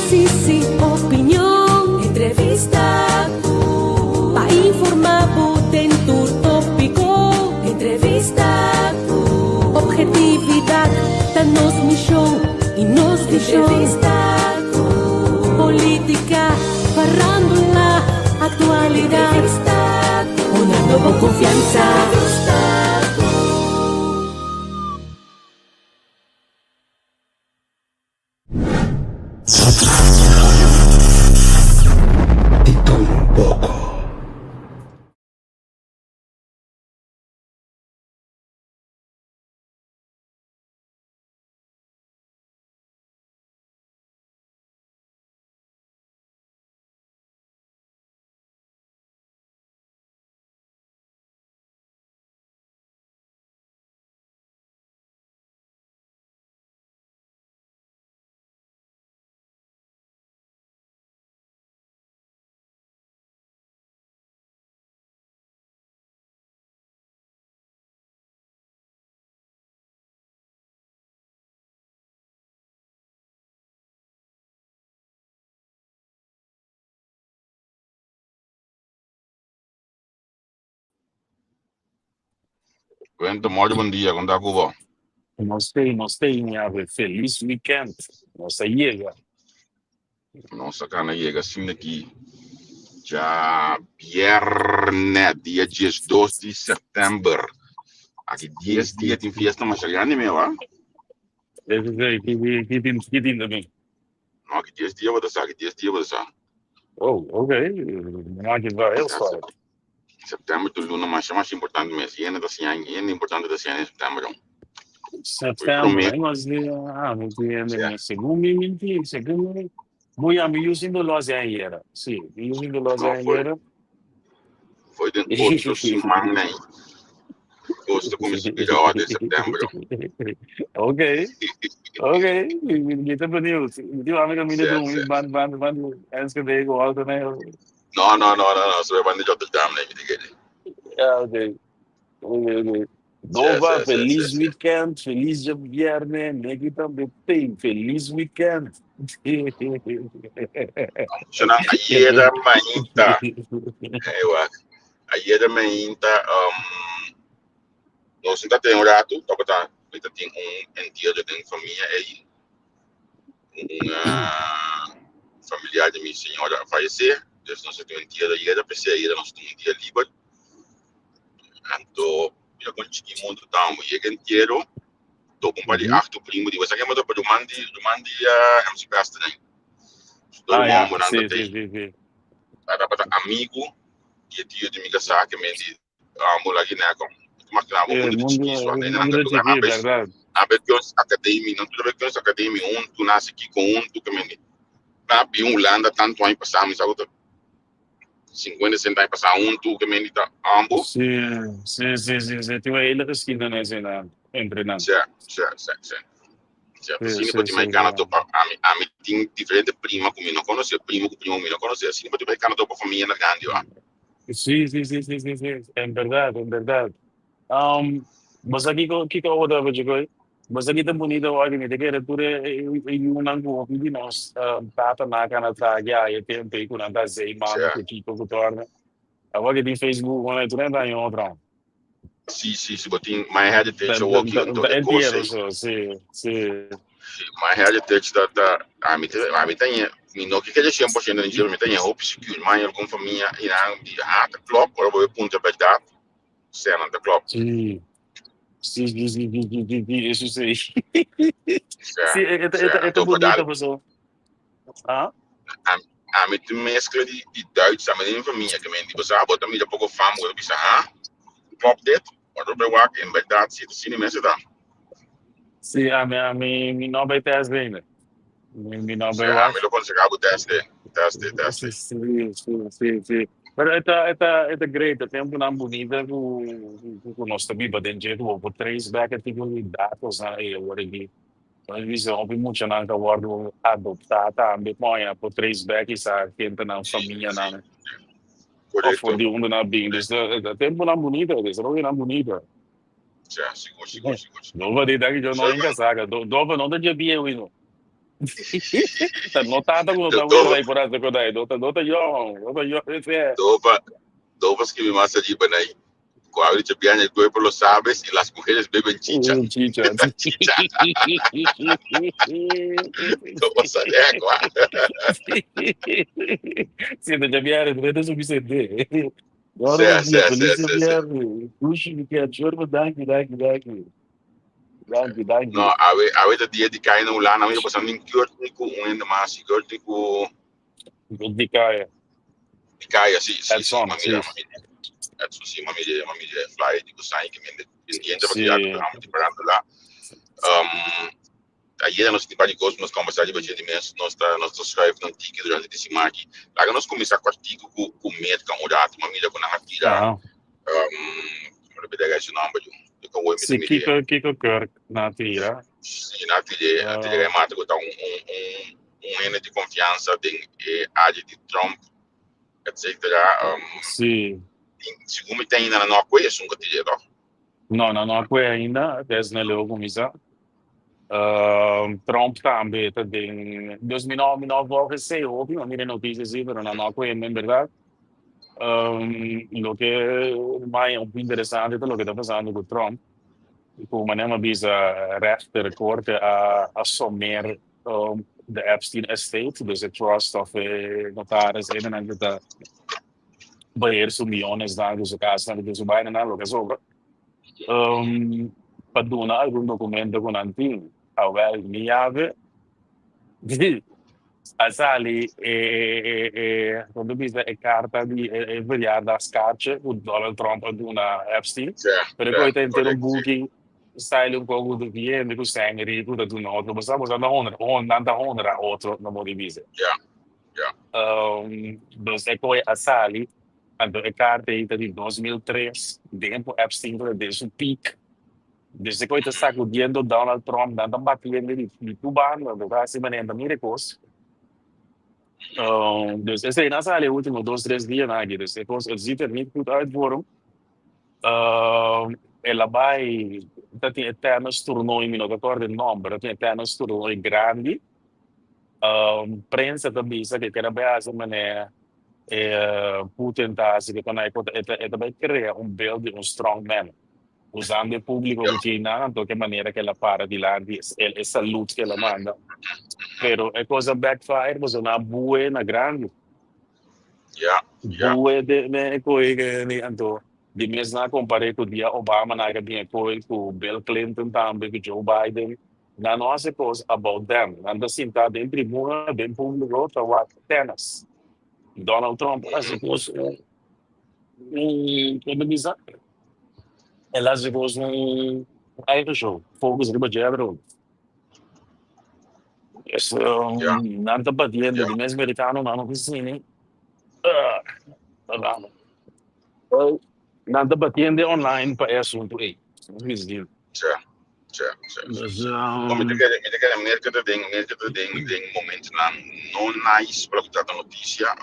Análisis y opinion. Entrevista cu. Pa informa bo den tur topico. Entrevista cu. Objetividad ta nos mision y nos vision. Entrevista cu. Politica, farándula, actualidad. Entrevista cu. Honrando bo confianza. Entrevista cu. Di tur un poko. Cuento, mooi bom dia, con ta Cuba? Nos tei mi felis weekend. Nos a yega. Nos a cana yega asina aki. Djabièrnè, dia 12 di sèptèmber. Aki 10 dia tin fiesta mas grandi meu, ah? Ki tin tambe? No, aki 10 dia bo sa, aki 10 dia bo sa. Oh, oké. Nou, het wel heel zwaar. Sèptèmber ta luna mas importante mes. Yena ta siña, yena importante ta siña na sèptèmber. September, hè, was die, ah, moet die, segun mi minti, segun mi, voy a mi using los ayer. Sí, mi using los No, foi. ayer. Foi den otro siman nee. Agosto kuminsá bira di sèptèmber. Oké. Mi ta benieuwd. Die amigo mi doen, ban ban ban Enschede go nee. No. So we de Rotterdam nee, mi diga. Ja, oké. Oké. Nova, felis weekend, felis djabièrnè, neki tambe tin, felis weekend. Shona ayera mainta. Ewa. Ayera mainta nos ta tin un ratu, tabata ta tin un entiero den famia ei. Un familiar di mi señora a fayesé. Dus nos tin un entiero ayera, p'esei ayera nos tin un dia liber. Anto, mira kon chikí mundu ta, yega entiero, topa un par di acht primo di, você que pa ruman di MC Best, né? Ah, ja, Ruman sí, sí, sí. Tabata amigu di tio di mi kasá ke men di amo lá né kom. Mas que não, Eh, mundo mundo, chikí so, né? mundo chikí, bèrdat. A be kunst academie, não tudo be kunst academie, um tu nasce aqui com um tu que men na bi um Holanda tantu aña pasá, mi sabe 50 60 aña pasá um tu ke men ta ambo. Sí. Tin un hele geschiedenis in entre nan. Sí. Asina pode imaginar topa ami tin diferente prima ku mi no konosé, primo ku primo mi no konosé. Asina pode imaginar topa famia na grandi, wa. Sí. En bèrdat, en bèrdat. Mas aki kiko otro wat je gooi? Mas aki ta bunita hoor, mi ta kere tur e yunan ku hopi di nos tata na kana tra ya e tempo ku nan ta zeeman ku kiko ku torna. Awor ku tin Facebook, bueno, tur ta en otro. Sí, bo tin My Heritage awor aki anto Ta e entiero kos. so, sí. My Heritage ta ami ta mi no ke kere 100% ni mi ta hopi sigur, mas algun famia i nan di ah, ta klopt, ora bo punta bèrdat, sena ta klopt. Sí, eso sí. Sí, e Anto bunita pessoa. Ah? Ami tin meskla di Duits tambe den famia ke men di bo sa bo ta mira poko fam bo bisa ah, klopt dit? Ora bo wak en bèrdat si asina mes ta. Sí, ami mi no bai test ainda. Mi no bai ami wak. lo konsehá bo test, test, test. Sí. Pero e ta great, e tempunan bunita ku nos ta biba den dje, ku por trace back e tipo di datos na e awor aki. Nos bisa hopi muchanan ta wòrdu adoptá tambe, pon por trace back i sa ken ta nan famia nan. Of for di unda nan bin. Dus e tempunan bunita, desaroyonan bunita. Sí, sigur, sigur, sigur. No va di dat yo no inka saga. Do no ta dje bieu no. Ta no tata ku no ta wera i por hasi ku dai. No ta no ta yo, no ta yo ese. Dopa, dopa skirbi mas ariba nai. Ku awe dicho biaña el cuerpo lo sabes y las mujeres beben chicha. Chicha. Chicha. Dopa sa legua. Sí, ta biaña, ta suficiente. No, Sí, no, sí, sí, feliz sí, sí. viernes. Dushi, mi quer chorbo, danki, danki, danki. Danki, danki. No, awe, awe ta dia di kai na Hulanda, mi pasando in keurt ni ku un hende mas, keurt ni ku Di kaya. di kaya, sí, sí, sí, Edson, mami, sí. mami. Edson, sí, mami, mami, fly di ku sai que mende pendiente Sí. porque ya que di parando lá. Ayer nos tin varios cosas nos conversar di de mes, nos ta schrijf un tiki durante di semana aqui. Laga nos começar com artigo ku ku merca um rato, mami, ku na tira. Como le su nombre, yo. Yo ko Sí, Kiko, Kiko Kirk na tira. Sí, na tira, na tira mata ku ta un ene di confiança den área di Trump, etc. Segun mi tem ainda no conheço um que toch? No, no, no kue ainda, desde leu começar. Trump tambe ta den 2009, 2009 sei hopi, ma mira noticias sí, pero no no kue en verdad. Lo que mais un interesante ta loke ta pasando ku Trump. Ku manera bisa rechter corte a sommeer de Epstein estate, dus de trust of notaris en dan ta beheer su millones dan su cas dan su vaina nan loke sobra. Pa duna algun documento ku nan tin. Awel mi yabe a sali e kon ta bisa e karta di e verjaardagskaartje ku Donald Trump a duna Epstein. Pero koe ta henter un buki style un poko di hende ku sèn riku ta duna otro. Bo sa bo sa ta honra nan ta honra otro na modo di bisa. Dus e koe a sali anto e karta ei ta di 2003 den ku Epstein tabata den su peak. Desde ku e ta sacudiendo Donald Trump, nan ta batiendo di tur banda, anto ta hasi manera mira e kos. Dus esei nan sali e ultimo dos, tres dianan aki. Dus e kos, het ziet er niet goed uit voor hem. El a bai, ta tin e tennis toernooi, mi no ta kòrda e nòmber, ta tin e tennis toernooi grandi. Prensa ta bisa ku e kere bai hasi manera Putin ta hasi, ku e ta bai krea un beeld di un strong man. Usando e público ku tin nan, anto ke manera ku el a para dilanti el e salud ku el a manda. Pero e kos a backfire pasobra nan a bue na grandi. Bue den e koe ke anto di mes nan a kompar'é ku dia Obama nan a bin e koe ku Bill Clinton tambe ku Joe Biden. Nan no hasi kos about them. Nan ta sinta den tribuna den público ta wak tennis. Donald Trump a hasi kos un kon ta bisa? El a hasi kos un eigen show, focus riba dje bro. Es, nan ta batiendo di mes mericano nan no ta sini. Nan ta batiendo online pa e asunto ei. Sí. No, mi ta kere Merca ta den, Merca ta den, den momentonan no nice pa loke trata noticia.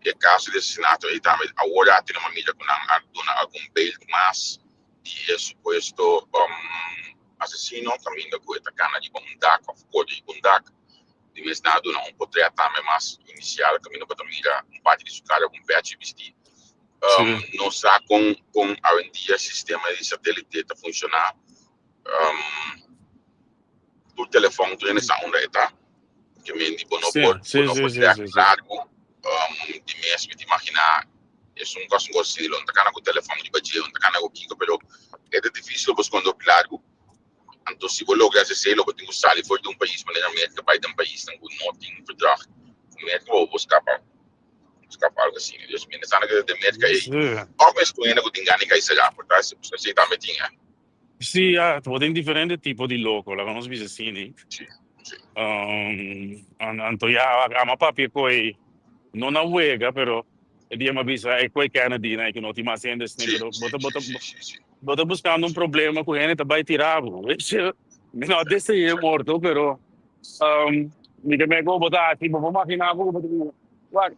E caso di asesinato ei tambe awor a tene mamira cu nan a duna algun beeld mas di e supuesto asesino caminda cu e ta cana riba un dak of corre riba un dak. Di mes nan a duna un potret tambe mas inicial caminda bo ta mira un parti di su cara cu un pechi bisti. No sa con con awendia sistema di satelite ta funciona. Tur telefon tur hende sa unda e ta. Ke men di bo no por bo no por trek largu. Di mes mi ta imagina esun ku asun kos así lo no ta kana ku telefon riba dje, lo no ta kana ku kiko, pero e ta dificil pa skonde hopi largu. Anto si bo logra hasi esei lo bo tin ku sali for di un pais manera Merka bai den paisnan ku no tin verdrag ku Merka pa bo por skapa. Skapa algo así. Dios mío, sana que de Merka ei. Of es ku hende ku tin gana di kai será, por ta esei tambe tin, eh. Sí, ya, bo tin diferente tipo di loko, laga nos bisa así. Sí, sí. Anto ya, ama papia koe no na wega, pero e dia mi a bisa e koe Kennedy na e ku no tin mas hende asina, pero bo ta bo ta bo ta buskando un problema ku hende ta bai tira bo. Mi no a dese'é morto, pero mi ta mira ku bo ta hasi, bo por magina bo ku bo ta wak.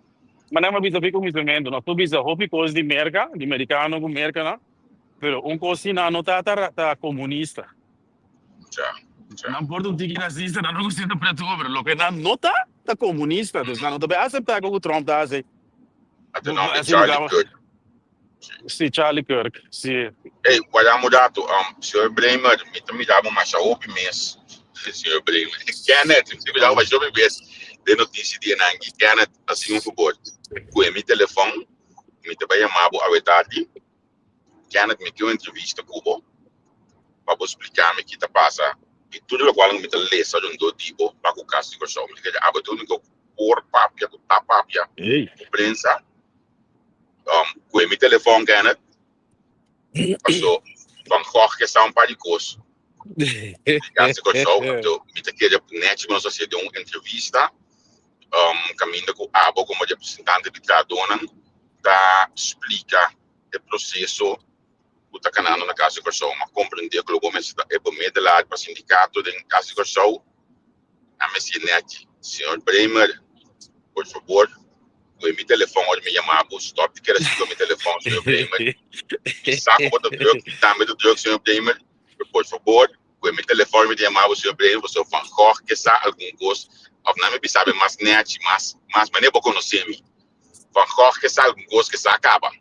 Manera mi a bisa fi kuminsamentu, nos por bisa hopi kos di Merka, di merikano ku Merkanan, pero un kos si nan no ta ta komunista. Nan por ta un tiki racista, nan no gusta pret over. Loke nan no ta, ta comunista. Dus nan no ta bay acepta cu Trump ta haci. Ate nomber Así Charlie lugar. Kirk. Sí, Charlie Kirk, sí. Hey, guarda un rato, señor Bremer, mi ta mira bo masha hopi mes. Señor Bremer. Kenneth, mi ta mira bo masha hopi mes den noticia di enanki. Kenneth, hasi un favor. Kue mi telefon, mi ta bay yama bo awe tardi. Kenneth, mi ke un entrevista ku bo pa bo splika mi ki ta pasa i tur lokual ku mi ta lesa rondó di bo pa ku kas di Kòrsou. Mi ta kere abo ta e úniko ku por papia, ku ta papia ku prensa. Kue mi telefòn, Kenneth, paso Van Gogh ke sa un par di kos di kas di Kòrsou. Anto mi ta kere nèchi ku nos hasié den un entrevista kaminda ku abo komo representante di trahadónan ta splika e proseso ku ta kanando na Kas di Kòrsou. Mi a komprendé ku lo bo mester ta e bemiddelaar pa sindikato den Kas di Kòrsou. A mester nèchi. Señor Bremer, por fabor, kohe mi telefòn ora mi yama bo. Stòp di keda sigi mi telefòn, señor Bremer. Mi sa ku bo ta drùk, mi tambe ta drùk, señor Bremer, pero por fabor, kohe mi telefòn ora mi ta yama bo, señor Bremer, pasobra Van Gogh ke sa algun kos òf nan mi bisa mi mas nèchi, mas, mas manera bo konosé mi. Van Gogh ke sa algun kos ke sa kaba.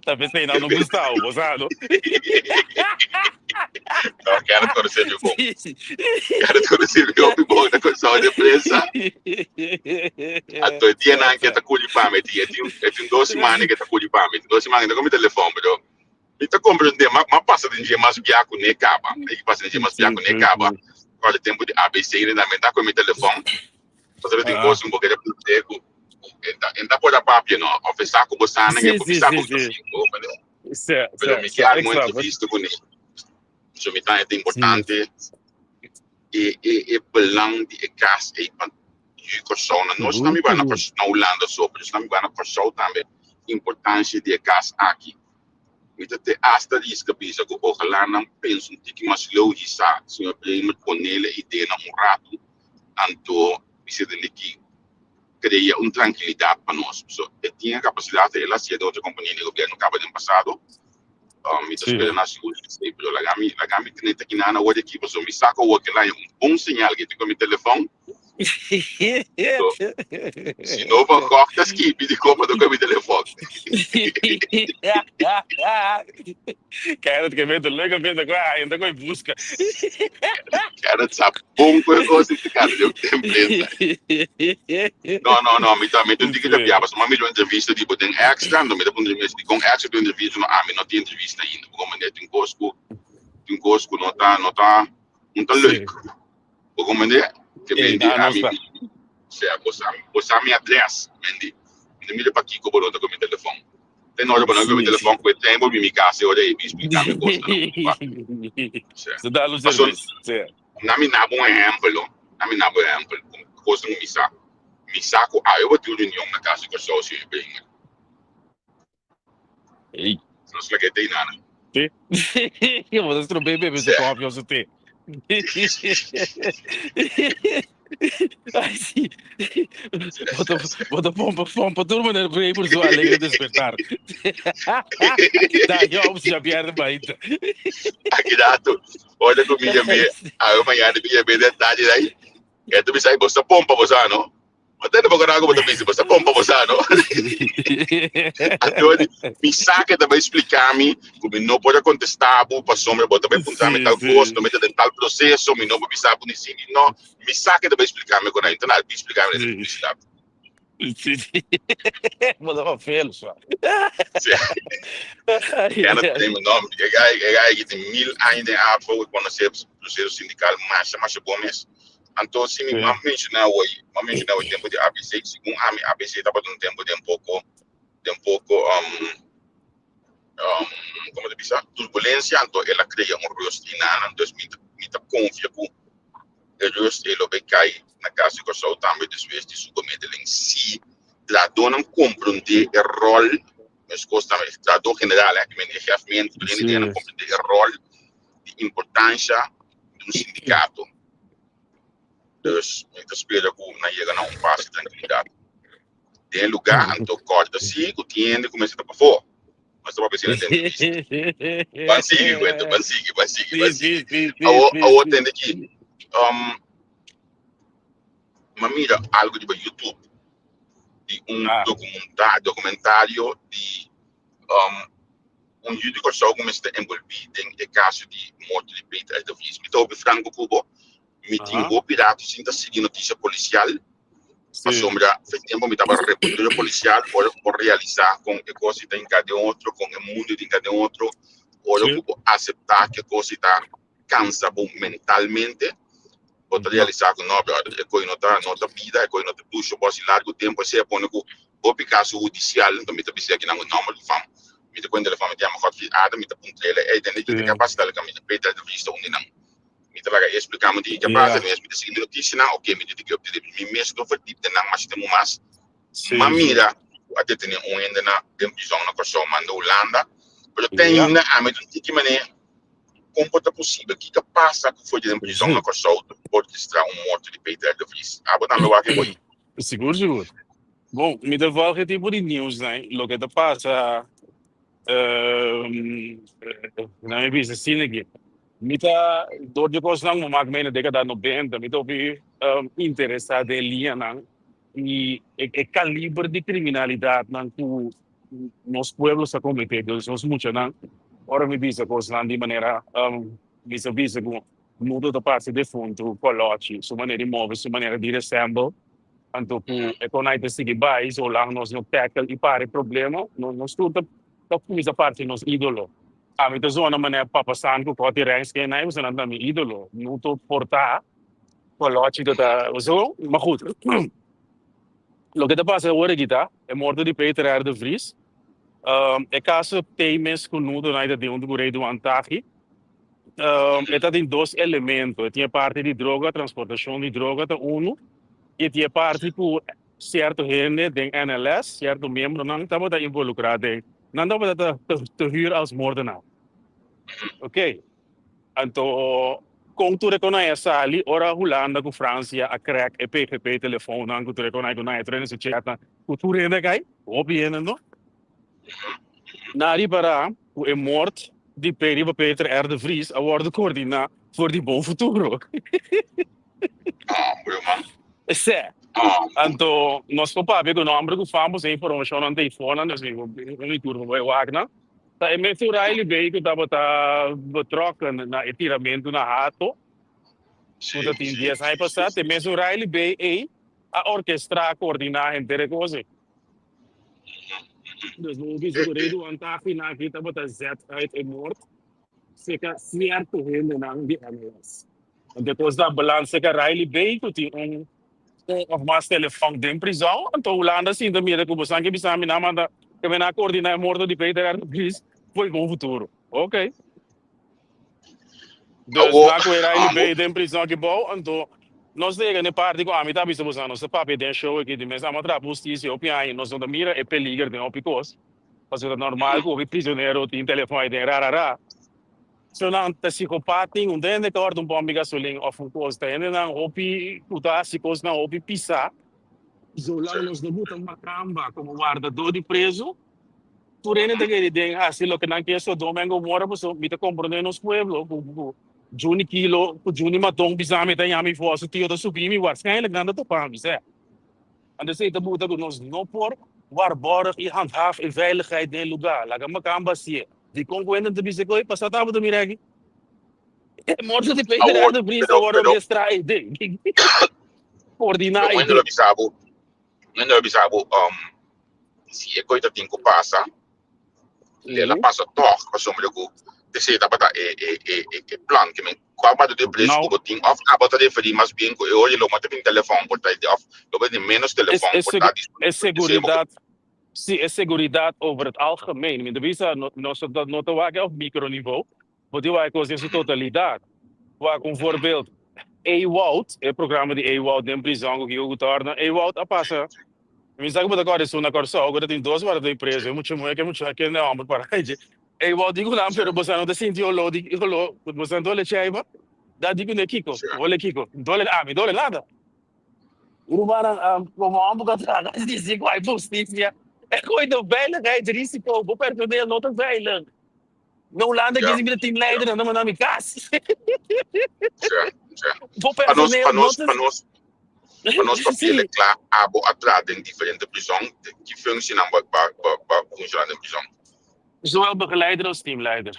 Ta pensei nan no gustau, bo sa no? No, Kenneth conoce mi bon. Kenneth conoce mi hopi bon na Kòrsou den prensa. Anto e dianan ke ta kuli pa mi, e tin e tin dos siman ke ta kuli pa mi, dos siman ke ta ku mi telefòn, pero mi ta komprende, m'a m'a pasa den dje mas bia ku ne kaba. Mi pasa den dje mas bia ku ne kaba. Kòrda tempu di ABC nan mi ta ku mi telefòn. Pasobra tin kos ku bo kere puntra ku e ta por a papia no, òf e sa ku bo sa nan e por bisa bo ta sinti bo manera. Pero mi ke arma un entrevista kuné. So mi ta e ta importante e e e belang di e kas ei pa yu Kòrsou nan. No esnan mi bai na na Hulanda so, pero esnan mi bai na Kòrsou tambe importansia di e kas aki. Mi ta te asta riska bisa ku ojalá nan pensa un tiki mas leu hisa señor Bremer ponele e ideanan un ratu. Anto bisa den di ki crea un trankilidad pa nos. So e tin e capacidad, el a hacié den otro compania di gobierno caba den pasado. Mi ta spera na sigur di esey, pero laga mi, laga mi tene ta kinan awor di aki, pasobra mi sa cu awor kila un bon señal ke tin cu mi telefon. So, si no Van Gogh ta skibi di con pa toca mi telefon. Kenneth ke mete leuk a pensa ku ah, entra ku e buska. Kenneth sa bon ku e kos di cara di empresa. No, no, no, mi ta mi ta un tiki rabiá pasobra mi mira un entrevista di bo den Extra, anto mi ta puntra mi mes dikon Extra tin entrevista, no, ami no tin entrevista ainda, bo comprende? Tin kos ku tin kos ku no ta no ta no ta leuk. Bo comprende? Ke Ey, mendi na nos ami ta. mi sea bo sa bo sa mi adres, mendi. Mi ta mira pakiko bo no ta ku mi telefon. Te no bo no ku mi telefon ku e tempo mi mi casa e ora ei mi explica mi cos nan pa. Sea. Se da un Paso service. Sea. na mi nabo un ehempel no, na mi nabo ehempel ku cos nan mi sa. Mi sa ku awe bo tin un reunion na casa di Kòrsou si mi bringa. Ey. Nos la kete inana. Te. Bo ta strobé bebe su Sea. koffie of su te. Ay, sí. Bo ta, bo ta pompa, pompa tur meneer Bremer su alegre despertar. Da job si pierde baita. Aki dato. Ora ku mi yamé, awe mañana mi yamé den tardi dai. E ta bisa, bo sa pompa bo sa no? Ma tende bo karago bo ta bisa, bo sa pompa bo sa no? Anto mi sa ke ta bai splika mi ku mi no por a kontestá bo pasobra bo ta bai puntra mi tal kos, no mi ta den tal proseso, mi no por bisa bo ni si ni no. Mi sa ke ta bai splika mi kon a, enton a bin splika mi den publisidat. Sí, sí. Bo ta papel, swa. Sí. Kenneth Bremer, no, e gai, e gai ki tin mil aña den ABVO, e konosé proseso sindikal masha, masha bon mes. Anto si mi m'a menshoná awor, m'a menshoná awor tempu di ABC, segun ami ABC tabata un tempu den poko, den poko komo ta bisa, turbulensia, anto el a krea un rust i nan, dus mi ta mi ta konfia ku e rust ei lo bai kai na kas di Kòrsou tambe despues di su bemiddeling si trahadónan komprondé e ròl, meskos tambe trahadó general, eh, e hefmento, tur hende nan komprondé e ròl di importansha di un sindikato. Dus mi ta spera ku nan yega na un pas di trankilidat. Den e lugá anto kòrda si ku tin hende ku mester ta pafó. Nos ta papia asina den entrevista. Ban sigui kuenta, ban sigui, ban sigui, ban Sí, sigui. sí, sí, sí, Awo, sí, awo sí. tende ki, um, m'a mira algo riba YouTube di un Ah, documenta, documentario di um, un yu di Kòrsou ku mester envolví den e kaso di morto di Peter R. de Vries. Mi ta hopi franko ku bo, mi tin hopi rato sin ta sigui notisia polisial, pasobra fe tempu mi tabata reportero polisial, ora ku bo realisá kon e kos ta hinká den otro, kon e mundu ta hinká den otro, ora ku bo aseptá ku e kos ta kansa bo mentalmente, bo ta realisá ku no, bròder, e kos no ta no ta bida, e kos no ta dusha bo hasi largu tempu, esei a pone ku hopi kaso hudisial, nton mi ta bisa aki nan ku nòmber di fam, mi ta kuenta telefòn, mi ta yama Godfried Adam, mi ta puntr'el, ey, tende ki ta kapasidat kaminda Peter de Vries ta un di nan. Mi ta laga e explica mi di ke pasa, mi mes mi ta sigui mi noticianan, ok mi di ke update, mi mes no verdiep den nan masha tempo mas, ma mira ku a detene un hende na den prizon na Kòrsou manda Hulanda, pero te ainda ami ta tiki manera kon por ta posibel, kiko a pasa ku for di den prizon na Kòrsou ta orkestra un morto di Peter R. de Vries? Abo tambe wak e koi? Sigur sigur. Bon, mi ta volg e tipo di nieuwsnan, loke ta pasa, nan mi bisa asina aki. Mi ta dor di kosnan ku mak mei na dekada nobenta, mi ta hopi interesá den liñanan i e kaliber di kriminalidatnan ku nos pueblo sa kometé, dus nos muchanan. Ora mi bisa kosnan di manera mi sa bisa ku mundo ta parse defuntu, kòlòchi, su manera di move, su manera di resemble, anto ku e konai ta sigui bai, zolang nos no tackle i para e problema, nos tur ta kuminsá parse nos ídolo. Ami ta zona manera Papa San ku Kòti Rèns ken nan, pasobra nan ta mi ídolo. No ta portá kòlòchi ta ta so, ma goed. Loke ta pasa awor aki ta e morto di Peter R. de Vries. E kaso t'ei mes ku Nudo nan ta den huntu ku Redouan Taghi. E ta tin dos elemento. E tin e parti di droga, transportashon di droga ta unu, i e tin e parti ku Sierto hende den NLS, sierto miembronan tabata involucra den, nan tabata ta te huur als moordenaar. Ok, anto con tur e konai a sali ora Hulanda cu Francia a crack e PGP telefoonnan cu tur e konai cu nan a train su chatnan cu tur hende a cay, hopi hende no. Nan a ripara cu e moord di riba Peter R. de Vries a wordo coordina for di Bon Futuro. Hombre, man. Esè. Anto nos por papia ku nomber ku fam pasobra e informashonnan ta ei fonan, dus mi mi tur por bai wak nan. Ta e mesun Riley Bay ku tabata betrokken na e tiramentu na Hato, ku ta tin dies aña pasá, ta e mesun Riley Bay ei a orkestrá, koordiná henter e kos ei. Dus bo bisa ku Ridwan Taghi nan aki tabata zet uit e moord seka sierto hendenan di MLS. Anto e kos ta balans seka Riley Bay ku tin un of mas telefòn den prizòn. Anto Hulanda sinta mira ku bosan ke bisa mi nan manda ke mi nan a koordiná e morto di Peter R. de Vries for bon futuro. Ok. Dus Awo, na ku e Riley amo. Bay den prizòn aki bou, anto nos ta yega na e parti ku ami ta bisa bosan nos ta papia den show aki di mes amo a traha pa hustisia hopi aña nos no ta mira e peliger den hopi kos. Pasobra ta normal ku hopi prizonero tin telefòn ei den ra ra ra. So nan ta psikopat tin un hende ka orde un pòmp di gasolin òf un kos. Ta hendenan hopi ku ta hasi kosnan hopi pisá. Zolang nos no buta makamba komo wardadó di prezu, tur hende ta kere den hasi loke nan ke Sodoma en Gomorra pasobra mi ta komprondé nos pueblo ku ku Juni Kilo ku Juni Maton bisa mi ta yami for su tio ta subi mi waarschijnlijk nan ta topa mi sè. Anto esei ta buta ku nos no por waarborg i handhaaf e veiligheid den e lugá. Laga makamba hasié. Dikon ku hende ta bisa ku pasá tabata mira aki? E morto di Peter Awor, R. de Vries a pero, wòrdu pero, orkestrá ei den. Koordiná pero ei un hende lo den. bisa bo, un hende lo bisa bo, si e koi ta tin ku pasa, el a pasa tòg, pasobra ku esei tabata e e e e e plan ke men kua bata di precio ku Nou, bo tin òf abo ta referí mas bien ku e ora lo no ta tin telefòn por ta òf lo bo tin ménos es telefòn es por ta e disponibel esei bo ke seguridat, sí, e seguridat over het algemeen. Mi ta bisa no nos no ta no ta wak op microniveau, bo tin wak e kos den su totalidat. Wak un voorbeeld, Ewoud, e programa di Ewoud den prizòn ku Kiko Gutorno, Ewoud a pasa. Mi sa ku bo ta kòrda esun na Kòrsou ku ta tin dos wòrdu den preso, e mucha muhé ku e mucha kende hòmber para dje. Ey wou di ku nan pero boso no ta sinti oló di oló ku boso dole cheiba? Da di ku ne kiko? Hole kiko? Dole ami dole nada. Rumannan komo hòmber ku a traha kasi di sinku ai hustisia. E gooi de veiligheidsrisico, bo personeel no ta veilig. Na Hulanda Ja, kisi mi ta teamleider, ja. nan ta manda mi kas. Ja, ja. Bo Pa nos, personeel pa no nos, ta pa nos, pa nos papia Sí. kla, abo a traha den diferente prison, ki functie nan ba, ba, ba, ba funciona den prison? Zowel begeleider als teamleider.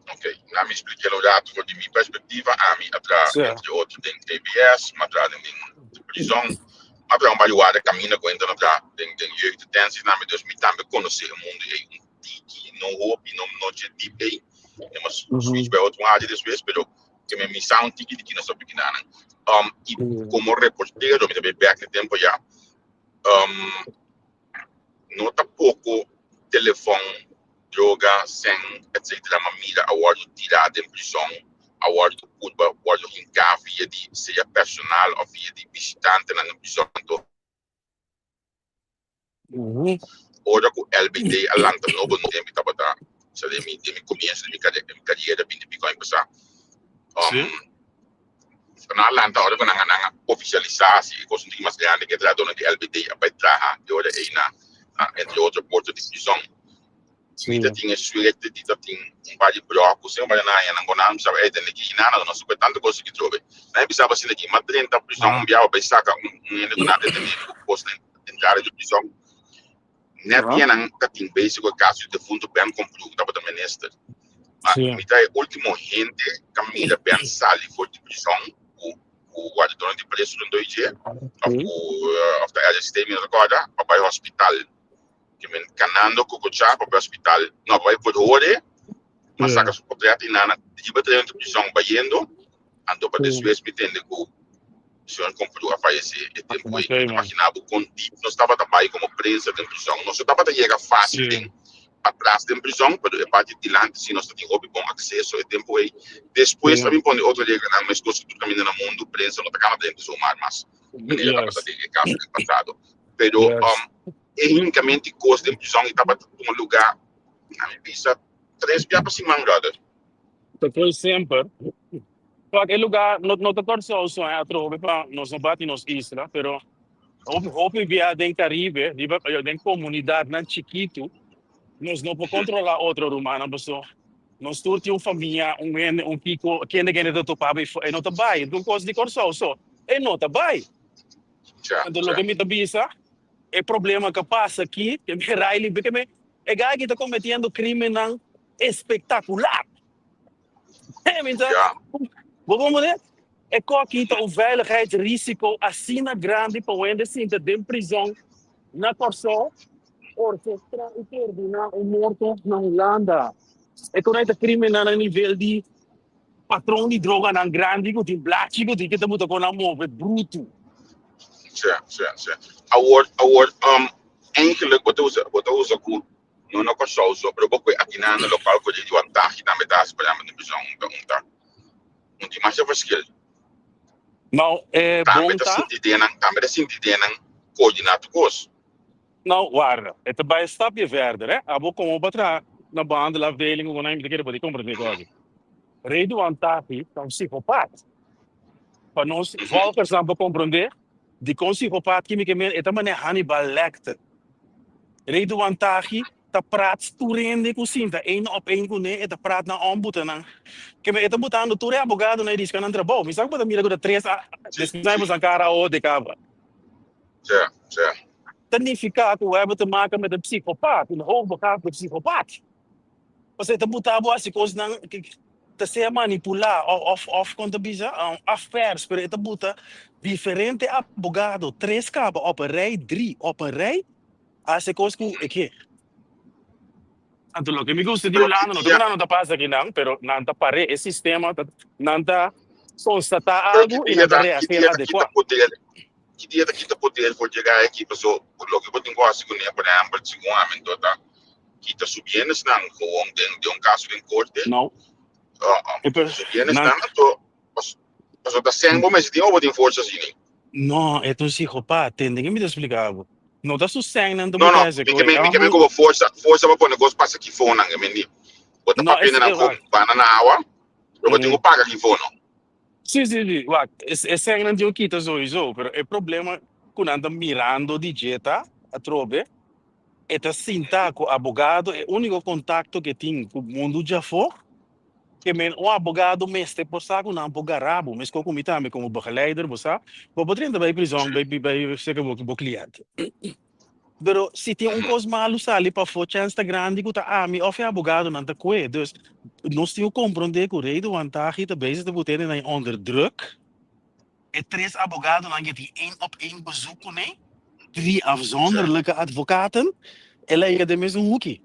Ok, laat me explicar un rato voor di mi perspectiva. Ami a traha Sí. entre otro den TBS, m'a traha den den prison, m'a traha un baluarde camina cu entra na traha den den jeugddetenties nami, dus mi tambe conoce e mundo ey un tiki, no hopi, no no dje diep ey. E m'a switch bay otro área despues, pero ke mi mi sa un tiki di kina so bikinanan. Y como reportero mi ta bay bek na tempo ya. No ta poko telefòn, droga, sèn, etcetera ma mira a wòrdu tirá den prison, a wòrdu purba wòrdu hinká via di sea personal òf via di bishitantenan den prison. Anto ora ku LBT a lanta nobo no mi tabata sa den mi den mi komienso di mi kariera binti piko aña pasá. Nan a lanta ora ku nan a nan a ofisialisá si e kos un tiki mas grandi ku e trahadónan di LBD a bai traha e ora ei na entre otro puerto di prison. Mi ta tin e suerte di ta tin un par di brò ku semper nan a haña nan ku nan bisaba ey tende ki hinana nos super tantu kos ki trobe. Nan a bisaba asina ki m'a drenta prison un biaha bai saka un hende ku nan a detene ku kos na entrada di prison. Net dia nan ta tin bezig ku e kaso di defunto Ben Komproe ku tabata minister. Ma mi ta e ultimo hende ka mira Ben sali for di prison ku ku wardadornan di preso rondó i dje of ku of ta RST mi no ta kòrda pa bai hospital. Ke men kanando kokochá pa bai hospital no pa bai verhoor ma saka su portret i nan a hiba trae den prison bayendo anto pa despues mi tende ku Señor Komproe a fayesé e tempu ei. Bo ta imaginá bo kon dip nos tabata bai komo prensa den prison. Nos no tabata yega fásil den patras den prison, pero e parti dilanti sí nos ta tin hopi bon akseso e tempu ei. Despues a bin pone otro reglanan, meskos ku tur kaminda na mundu, prensa no ta kana den zomaar mas, manera tabata den e kaso den pasado. Pero e hinkamenti kos den prison i tabata tuma lugá, na mi bisa, tres bia pa siman, brother. Ta koe semper. Wak, e lugá no no ta Kòrsou so, eh, atrobe pa nos no bati nos isla, pero hopi hopi bia den Karibe, riba den komunidatnan chikitu, nos no por kontrolá otro rumannan paso nos tur tin un famia, un hende, un kiko, kende kende ta topa bo e no ta bai, e ta un kos di Kòrsou so, e no ta bai. Anto loke mi ta bisa, e problema ku a pasa aki, ke mi Riley, ke mi e guy aki ta kometiendo krimennan espektakular. Bo por mira? E koki ta un veiligheidsrisico asina grandi pa un hende sinta den prizon na Kòrsou, orkestra i koordiná un morto na Hulanda. E konai ta krimennan na nivel di patron di droganan grandi ku tin blachi ku tin ke ta buta kon nan move brutu. Sí, sí, sí. Awor, awor, um, eigenlijk bo ta usa, bo ta usa ku No na Kòrsou so, pero bo kue akinan na lokal ku di wantahi tambe ta hasi por ehempel den prison un ta un ta un tin masha verschil. Nou, e Tambe bon ta ta. sinti den nan, tambe ta sinti den nan koordiná tur kos. Nou, warda, e ta bai un stapje verder, hè. Abo komo bo a traha na behandelafdeling ku nan mi ta kere bo di komprendé kòki. Redouan Taghi ta un psikopat. Pa nos volkersnan por komprendé dikon psikopat ki mi ke men, e ta manera Hannibal Lecter. Redouan Taghi ta praat tur hende ku sinta een op een kuné, e ta praat nan òm buta nan. Ke men e ta butando tur e abogadonan e riska nan trabou. Mi sa ku bo ta mira ku ta tres a despues nan e bosan kara awo de kaba. Ta nifiká ku we hebben te maken met een psikopat, een hoogbegaafde psikopat. Pasobra e ta buta bo hasi kosnan ta sea manipulá òf òf kon ta bisa afpers, pero e ta buta diferente abogado, tres kaba òp un rei, dri òp un rei, hasi kos ku e ke. Anto loke mi gusta di Pero ki Hulanda, no ta dia, ku nan no ta pasa akinan, pero nan ta par'é e sistema, ta nan ta konstatá pero ki algu i dia nan ta ta, ki reageer dia ta kita adekuá. poder, ki dia ta kita poder for dje gai aki, paso loke bo tin ku hasi kuné, por ehèmpel, segun ami anto ta kita su bienesnan gewoon den den un caso den corte. No. E per Su nan bienesnan anto pas paso ta seng bo mester tin o bo tin forsa asina. No, e ta un psicopat, tende ke mi ta splika bo. No ta su sengnan ta No, no, buta ese mi ke koe. men mi ke men ku bo forsa forsa pa pone kos pasa kifonan, e men di bo ta No, papia es nan e ku wak. bana na awa, pero bo tin ku paga kifono. Sí, sí, sí. Wak, e sengnan tin ku kita souiso, pero e problema ku nan ta mirando di dje ta atrobe. E ta sinta ku abogado, e úniko kontakto ku e tin ku mundu djafó, ke men un abogado mester por sa ku nan por gara bo, meskos ku mi tambe komo begeleider, bo sa, bo por drenta bai prizòn, bai bai serka bo bo kliente. Pero si tin un kos malu sali pafó, chèns ta grandi ku ta ami òf e abogadonan ta kue. Dus nos tin ku komprondé ku Redouan Taghi ta bezig ta but'e nan onder druk. E tres abogadonan ke tin één op één bezoek kuné, drie afzonderlijke advocaten, el a yega den mesun huki.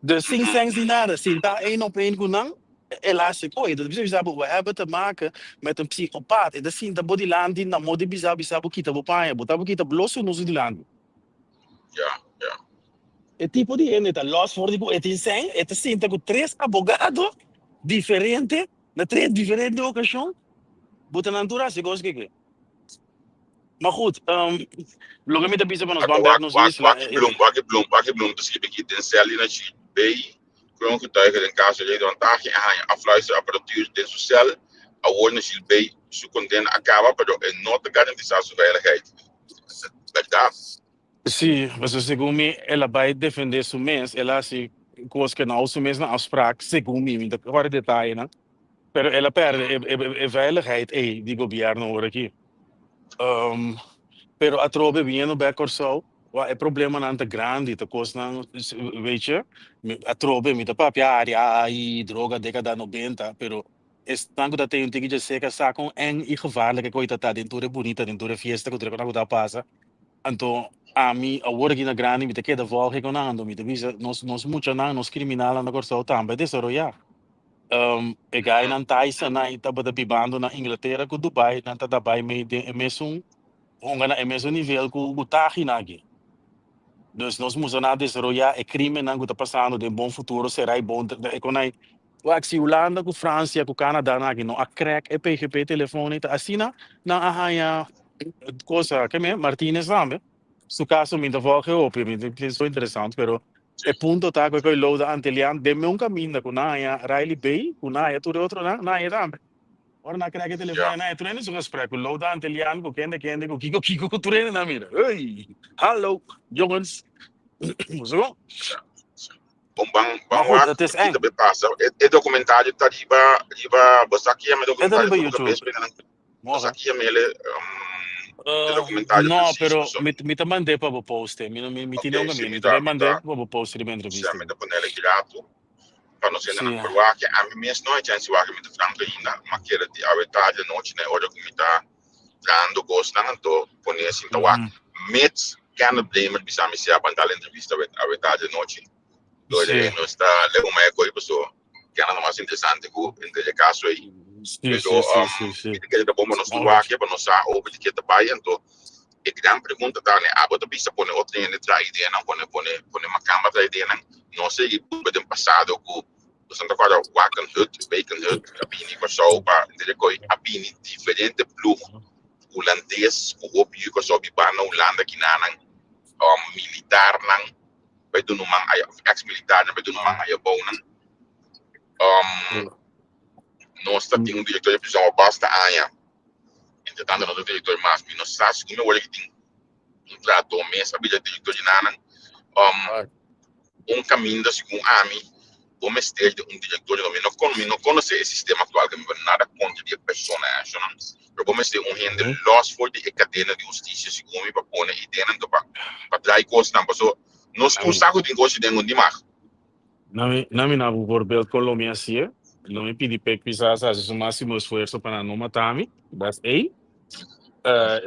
Dus sin sens ni nada, sinta één op één ku nan, el a hasi koe. Dus bisa bo, we hebben te maken met een psychopaat. E ta sinta bo dilanti na modo di bisa bisa bo kita bo paña, bo ta bo kita blo su nos dilanti. Ja, ja. E tipo di hende ta los for di ku e tin sèn, e ta sinta ku tres abogado diferente na tres diferente okashon, bo ta nan tur hasi kos keke. Maar goed, loke mi ta bisa pa nos ban bek nos isla. Wak Bloem, Wak Bloem, Wak Bloem ta skibi aki den sel di Najib Bey, kroongetuige den caso Redouan Taghi a haña afluisterapparatuur den su sel. Awor Najib Bey su condena a caba, pero e no ta garantisa su veiligheid. Berdad? Sí, pasobra segun mi el a bai defende su mes, el a hasi cos ke no su mes na afspraak, segun mi, mi ta kore detayenan. Pero el a perde e veiligheid ei di gobierno ora aki. Pero atrobe biniendo bek Kòrsou, wak e problemanan ta grandi, ta kosnan, weet je, atrobe mi ta papia área ai, droga dékada nobenta, pero esnan ku ta tene un tiki dje seka sa kon eng i gevaarlijk e koi ta ta den tur e bunita, den tur e fiesta ku tur e kosnan ku ta pasa. Anto ami awor aki na grandi mi ta keda vòlge ku nan, anto mi ta bisa nos nos muchanan, nos kriminalnan na Kòrsou tambe a desaroyá. E gainan Tyson nan i tabata bibando na Inglatera ku Dubai, nan ta bai mei den e mesun hunga na e mesun nivel ku Taghi nan aki. Dus nos musa nan a desaroyá e krimennan ku ta pasando den bon futuro será i bon e kon ai wak si Hulanda ku Fransia ku Canada nan aki no a crack e PGP telefon ei ta asina nan a haña cosa ke me Martinez tambe. Su caso mi ta volge hopi, mi ta piensa interesant, pero e punto ta cu e coy Louda Antelian den meun caminda cu nan haña Riley Bay, cu nan haña tur e otronan, nan haña tambe. Ora nan crack e telefon nan haña tur hende su gesprek cu Louda Antelian, cu kende kende, cu kiko kiko, cu tur hende nan mira. Hey! Hallo! Jongens! Zo. Bon, ban, Maar ban goed, wak, het is kita eng. be pasa. E documentario ta riba, riba, bo sa ki yama e E ta documentario riba ku bo YouTube. kabes benen. Bo sa Morgen. ki yama ele, e documentario No, precies, pero so. mi ta mand'é pa bo post e. Mi no mi mi tin Oké, un si camino. mi Mi ta ta, bai mi mand'é ta, pa bo post riba si entrevista. mi ta ponele grato pa nos hendenan por wak. Ami mes no a chance wak mi ta franco ainda, ma kere di awe tarde anochi na e ora ku mi ta trahando kosnan anto pone sinta wak. Mits Kenneth Bremer bisa mi si a ban dal entrevista awe awe tarde anochi. Door nos ta leu mai koi paso Kenneth ta mas interesante ku entre e kaso ei. Pero mi ta kere ta bon pa nos tur wak pa nos sa over di ke ta bai anto e gran pregunta ta ne abo ta bisa pone otro hende traha ideanan pone pone pone makamba traha ideanan no sigui purba den pasado ku boso ta kòrda Wakenhut Wakenhut a bini Kòrsou pa entende koi a bini diferente ploeg hulandes ku hopi yu Kòrsou biba na Hulanda kinanan militarnan bai duna un man aya ex militarnan bai duna un man aya bounan nos ta tin un direktor di prizòn basta aña. Entre tanto no ta director mas mi no sa si mi worde ki tin un trahador mes a bira director di nanan. Un caminda segun ami bo mester di un director di mi no con mi no conoce e sistema actual mi nada contra di e persona eshonan pero bo mester un hende los for di e cadena di husticia segun mi pa pone ideanan pa pa draai cosnan paso nos tur sa cu tin cos den un di mag. Na mi na bijvoorbeeld kon lo mi hasié, lo mi pidi p'e quizás hasi su máximo esfuerso pa nan no mata mi, that's één.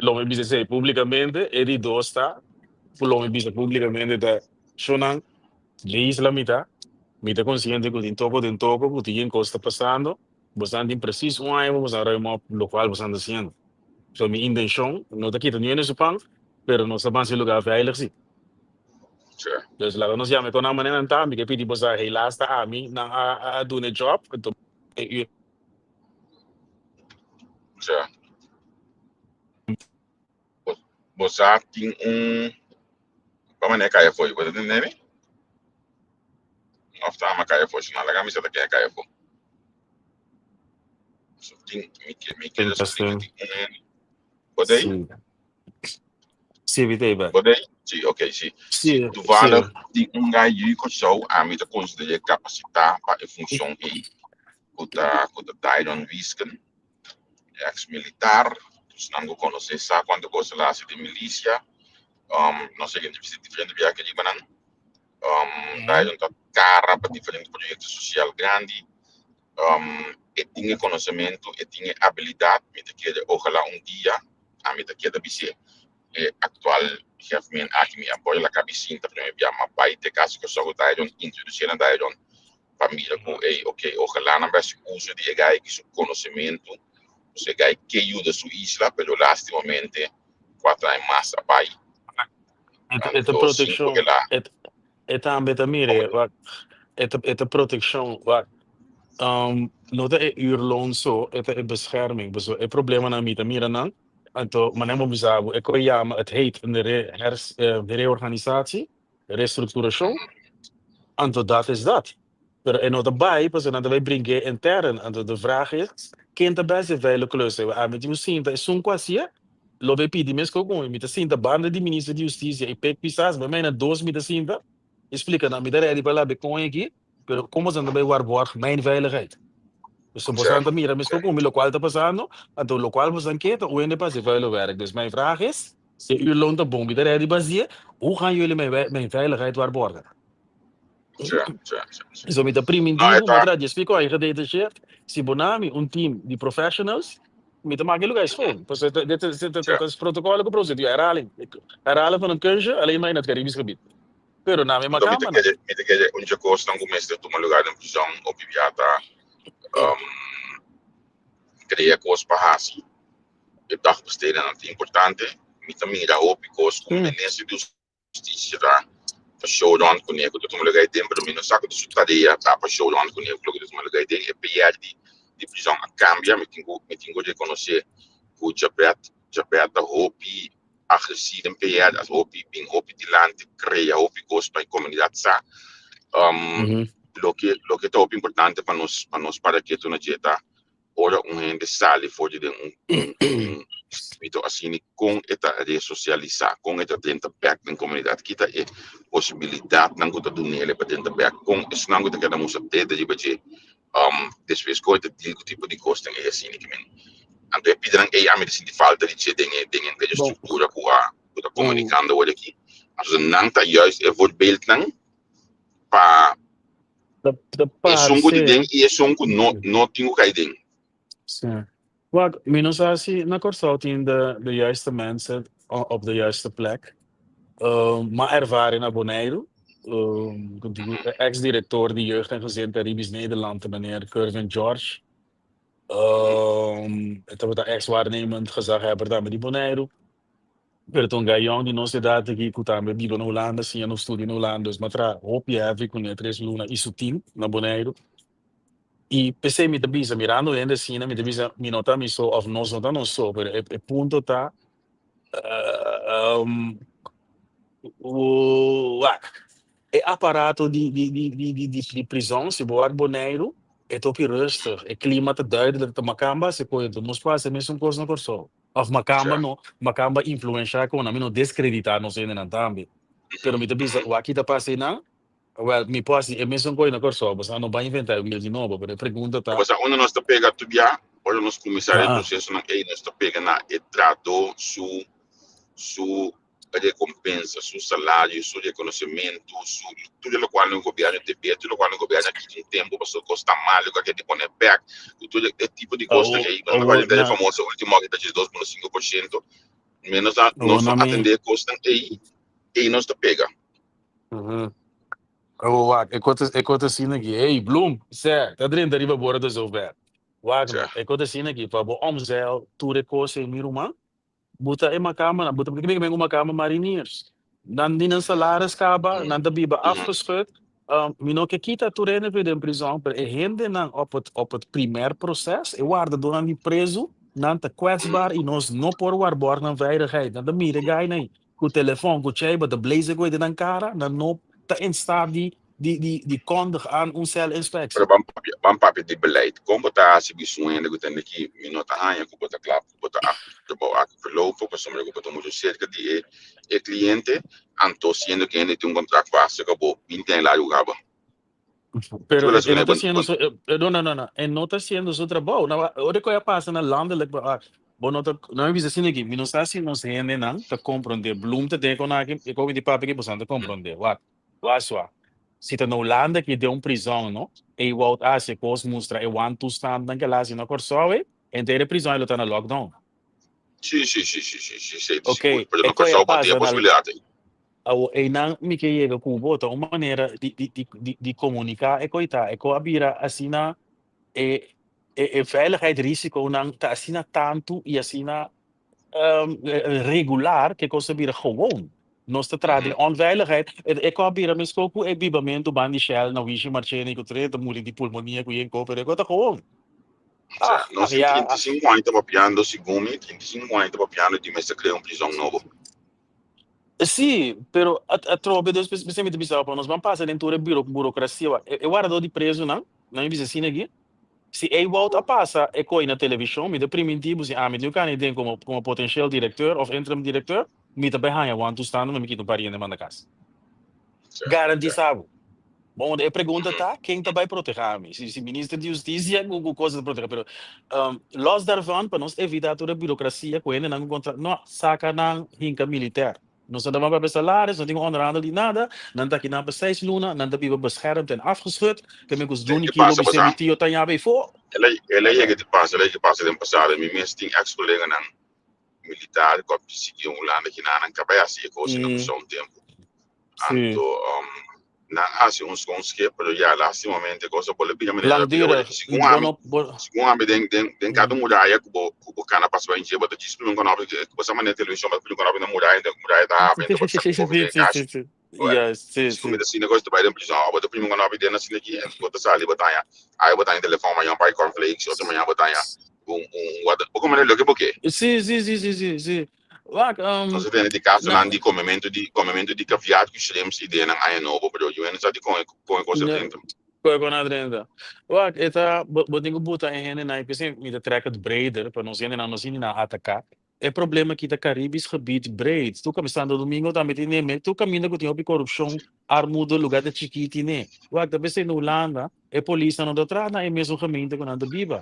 Lo mi bisa esei públicamente. E di dos ta ku lo mi bisa públicamente ta, Shownan, dje isla mi ta, mi ta konsiente ku tin toko den toko, ku tin yen kos ta pasando, bosan tin presis un aña pa bosan ruim op lokual bosan ta hasiendo. So mi intenshon no ta kita niun hende su pan, pero nos ta ban si lugá veilig si. Dus laga nos yama e kon nan manera nan ta, mi ke pidi boso helaas ta ami nan a duna e job, enton e u. Sa. Bo sa tin un pa manera kaya afó, bo ta tende mi? Of ta ama kaya afó, si no laga mi sa ta ken kaya afó. So tin mi ke mi ke descubrí ku tin un, bo ta ei? Sí. Sí, mi t'ei bek. Bo t'ei? Sí, ok, sí. Sí, Si toevallig sí. tin un guy yu Kòrsou, ami ta konsider'é kapasitá pa e funshon ei, ku ta Dairon Wiesken, ex-militar, dus nan ku konosé sa kuantu kos el a hasi den milisia. Nos a entrevist'é diferente biaha riba nan. Dairon ta kara pa diferente proyekto sosial grandi. E tin e konosementu, e tin e abilidat, mi ta kere ojalá un dia, ami ta keda bis'é e aktual hefmen aki, mi a bòi la kabisinta promé bia, m'a bai te kas ku Kòrsou Dairon, introdusé na Dairon pa mira ku ey, ok, ojalá nan bai hasi uso di e guy ki su konosementu, pasobra e guy ke yuda su isla, pero lastimamente 4 aña mas a bai. E ta Anto sin protekshon, ku el a e tambe ta mire, wak, e ta protekshon, wak. No ta e uurloon so, e ta e bescherming. Pasobra e problemanan mi ta mira nan, anto manera bo bisa bo, e ko yama, het heet een reorganisatie, restructuratie, anto dat is dat. Pero e no ta bai, pasobra nan ta bai bring'é intern. Anto de vraag is, ken ta best e vuile klus? Ami tin un sinta, esun ku hasié, lo bai pidi mes ku mi ta sinta banda di minister di Hustisia i Pek Pisas, bai na dos mi ta sinta, i splika nan, mi ta ready pa labi kon aki, pero kon nan ta bai waarborg mijn veiligheid? Dus bo ta mira mes ku mi lokual ta pasando, anto lokual bo ke ta un hende pa hasi vuile werk. Dus mijn vraag is, si uurloon ta bon, mi ta ready pa hasié, hoe gaan jullie mijn veiligheid waarborgen? Ja. So mi ta primintí, No, e ta ma tra di explico ay gedetacheerd, si bo nami un team di professionals, mi ta maak lugá schoon. Dus dit is protocol ku procedure, herhaling. Herhalen van een kunstje, alleen maar in het Caribisch gebied. Pero nami Anto mi ta makamba na. kere mi ta kere un kos nan ku mester tuma lugá den prizòn hopi bia ta krea kos pa hasi. E dagbesteding ta importante. Mi ta mira hopi kos ku minister di Hustisia ta pa show rond kuné ku ta tuma lugá den, pero mi no sa ku ta su tarea ta pa show rond kuné ku loke ta tuma lugá den. E PR di prizòn a kambia, mi tin ku rekonosé ku Jabet ta hopi agresivo den PR, a hopi bin hopi dilanti, krea hopi kos pa e komunidat sa. Loke ta hopi importante pa nos para ketu na dje ta ora un hende sali for di den un sirkuito asina, kon e ta resosialisá, kon e ta drenta bèk den komunidat, kita e posibilidatnan ku ta dun'é pa drenta bèk, kon esnan ku ta keda mustra dede riba dje, despues kon e ta deal ku tipo di kosnan ei asina ke men. Anto e pidanan ei ami ta sinti falta di dje den e Bon. struktura ku ta komunikando awor aki. Anto nan ta juist e voorbeeldnan pa Ta esun ku di den parse. i esun ku no tin ku kai den. Sí. Wak, mi no sa si na Kòrsou tin de juiste mensen op de juiste plek. Ma ervaring na Boneiru. Ex-director di Jeugd en Gezin Caribisch Nederland, meneer Kervin George. E tabata ex-waarnemend gezaghebber tambe di Boneiru. Pero ta un gayon di nos edat aki ku tambe biba na Hulanda, siña no studia na Hulanda, dus m'a traha hopi heavy kuné 3 luna i su team na Boneiru. I p'esei mi ta bisa, mirando hende asina, mi ta bisa, mi no ta mi so, òf nos no ta nos so, pero e punto ta, wak, e aparato di prizòn, si bo wak Boneiru, e ta hopi rustig, e klima ta duidelijk, ta makamba hasi koe, anto nos por hasi e mesun kos na Kòrsou. Òf makamba no, makamba influenshá kon, ami no deskreditá nos hendenan tambe. Pero mi ta bisa, wak ki ta pasa einan, wel, mi por hasi e mesun kos na Kòrsou, pasobra no bai inventá e wiel di nobo, pero e pregunta ta, Pasobra unda nos ta pega tur bia, ora nos kuminsá e prosesonan ei, nos ta pega na e trahadó su rekompensa, su salario, su rekonosementu, su tur lokual no gobièrnu debe, tur lokual no gobièrnu a kita un tempu pasobra kos ta malu ku a keda pone bèk, ku tur e tipo di kosnan Awo, ei. Nos awo, ta e na, famoso último aki ta 2,5%. Menos awo nos na no mi, atendé kosnan ei, ei nos ta pega. Awo, wak, e kos ta asina aki, hey, Bloem, sè, ta drenta riba bora ta zover. Wak no, e kos ta asina aki, pa bo omzeil tur e kos ei, mi ruman, buta e makamba, buta porque mi makamba mariniers. Nan di nan salaris kaba, nan ta biba afgeschud. Mi no ke kita tur hende for den prison, pero e hendenan op het primair proces, e wardadónan di prezu, nan ta kwetsbaar i nos no por waarborg nan veiligheid. Nan ta mira e gai nan ku telefòn, ku cheiba, ta blaze ku den nan kara, nan no ta in staat di. di di di kondig aan un celinspectie. Pero ban papia, ban papia di beleid. Kon bo ta hasi bisu un hende ku tende ki mi no ta haña ku bo ta kla ku bo ta trabou aki verlopen pasobra ku bo ta muchu serka di e e kliente, anto siendo ku e hende tin un kontrakt vaste ku bo 20 aña largu kaba. Pero e no ta haciendo su, no, no, no, no, e no ta haciendo su trabou. No, ora ku a pasa na landelijk bewaak, bo no ta, no mi bisa asina aki, mi no sa si nos hendenan ta komprondé, Bloem ta den kon aki, e komi di papia aki boso nan ta komprondé. Wak, wak swa. Si ta na Hulanda aki den un prizòn, no, Ewout a hasi e kos mustra e wantoestandnan ku el a hasi na Kòrsou ei, henter e prizòn ei lo ta na lockdown. Sí, sí, sí, sí, sí, sí, sí, Ok, sigur. Pero e na koe a Kòrsou bo tin pasa e na posibilidat ei. Awo einan mi ke yega ku bo ta un manera di di di di di komuniká e koitá e ko a bira asina e e e veiligheidsrisiconan ta asina tantu i asina regular ke kos a bira gewoon. Nos ta traha den onveiligheid e ko a bira meskos ku e bibamentu ban di Shell na Wishi Marchena i ku tur e ta muri di pulmonia ku yen ko pero e ko ta gewoon. Ah, nos tin 35 aña ta papiando segun mi 35 aña ta papiando di mester krea un prizòn nobo. Sí, pero atrobe dus p'esei mi ta bisa pa nos ban pasa den tur e burokrasia wak. E wardadó di prezunan, nan mi bisa asina aki, si Ewout a pasa e koi na televishon, mi ta primintí bo si ami tin un kani den komo komo potenshel direkteur òf interim direkteur, mi ta bai haña wan tustando mi kita un par di hende manda kas. Garantisá bo. Bon, e pregunta ta, ken ta bai protehá mi? Si minister di hustisia ku ku kos ta protehá, pero los daarvan, pa nos evitá tur e burokrasia ku hendenan ku kontra, no, saka nan hinka militèr. Nos no ta ban papia salaris, no tin ku onderhandel di nada, nan ta aki nan pa seis luna, nan ta biba beschermd en afgeschut, ke men ku Ke Juni kilo pasa bisé pasá? mi tio ta ña bay fo. El a el a yega di pasa, el a yega di pasa den pasado. Mi mes tin ex koleganan militar ku a sigui Hulanda kina nan ka bai hasi e kos na Kòrsou un tempu. Anto nan a hasi un schoonschip, pero ya lastimamente kos a bolbe bira manera a bira. Langdurig, Segun bo ami, no bo segun ami den den den kada muraya ku bo ku bo kana pasa bai dje, bo ta djis primi un kònòpi, ku bo sa manera televishon, bo ta primi un kònòpi na muraya, enton muraya ta habri, enton bo ta saka un kofi den e kashi. Wè, Juist, sí, segun mi sí. ta sinti kos ta bai den prizòn, bo ta primi un kònòpi den asina aki, enton bo ta sali bo ta haña, awe bo ta haña telefòn, mañan un par di cornflakes, otro mañan bo ta haña un un wata, bo komprende loke bo ke. Sí, sí, sí, sí, sí, sí. Wak, Nos a tene di na kasonan di komementu di komementu di kaviar ku shrimps i denan aña nobo, pero yu hende sa di kon e kon e kos a na drenta. kon e kon a drenta. Wak, e ta bo bo tin ku buta e hendenan, p'esei mi ta trek het breder, pa nos hendenan no sinti nan ataká. E problema aki ta Caribisch gebied breed. Tur kaminda Santo Domingo tambe tin e, tur kaminda ku tin hopi korupshon, armoede, lugá ta chikí tin e. Wak, ta p'esei na Hulanda e polisnan no ta traha na e mesun gemeente ku nan ta biba.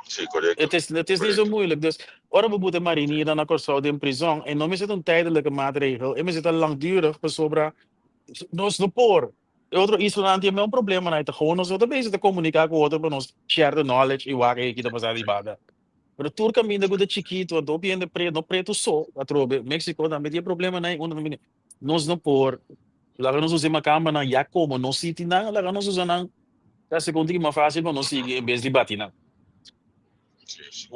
Sí, korekto. Het is, het is niet zo moeilijk. Dus ora bo buta mariniernan na Kòrsou den prizòn, e no mester ta un tijdelijke maatregel, e mester ta langdurig pasobra nos no por. E otro islanan tin e mesmo problemanan, e ta gewoon nos no ta bezig ta komuniká ku otro pa nos share the knowledge i wak e ki ta pasá di banda. Pero tur kaminda ku ta chikitu, anto hopi hende pretu, no pretu so, atrobe, Mexico tambe tin e problemanan ei, unda tambe tin. Nos no por. Laga nos usa e makambanan ya komo nos siti nan, laga nos usa nan ta segun tin mas fácil pa nos sigui en bes di bati nan. Sí, sí.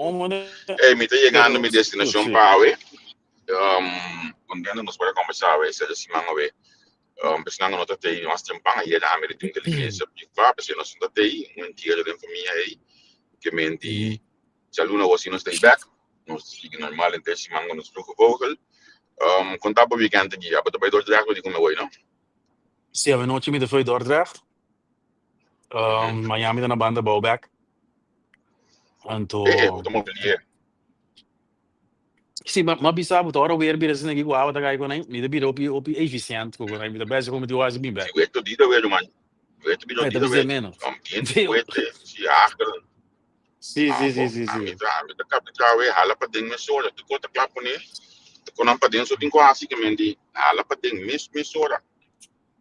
Hey, mi ta yegando mi destinashon pa awe. Contento nos por a conversa awe, esta siman awe. Personan no ta tei mas tempan, ayer ami di tin diligencia priva, p'esei nos no ta tei, un entierro den famia ei, ke men di Djaluna awo si nos ta bek, nos ta sigui normal henter siman ku nos Vroege Vogel. Kon ta bo weekend aki? Abo ta bai Dordrecht bo di ku mi awor, no? Si, awenochi mi ta foi Dordrecht. Mañan mi ta na banda bou bek. Anto. Eh, eh, bo ta mobilier. Si, ma ma bisa bo ta ora weer bira asina aki ku awa ta kai ku nan, mi ta bira hopi hopi efisiènt ku nan, mi ta bèstig ku mi tin wasi bin bek. Si weer to dita weer, man. Weer to bira Ta dita bisa weer. menos. Ambiente fuerte, si achter. Sí, sí, sí, Abo, sí, ami sí. ta, ami ta kapta trawe, hala paden mesora. Tur kos ta kla pone. Ta kon nan paden so tin ku hasi ke men di hala paden mes mesora.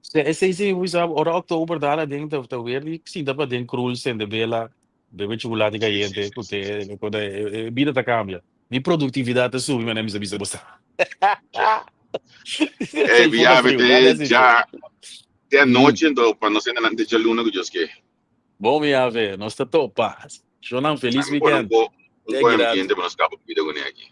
Sí, esei sí, mi sa, ora oktober dal aden ta ta weer di sinta paden krul, sende bela, bebe chukulati Sí, sí, kayente sí, ku sí, sí, te, sí. ku e e bida ta kambia. Mi produktividat ta subi manera mi sa bisa bo sa. Ja. Ey, Esei mi funda ya friu, dale te así friu. ja te anochi ento pa nos hende nan te djaluna ku Dios ke. Bon mi ave, nos ta topa. Shonan, felis Ami pone un weekend. ko un Te ko aki ambiente rato. pa nos kaba bida kuné aki.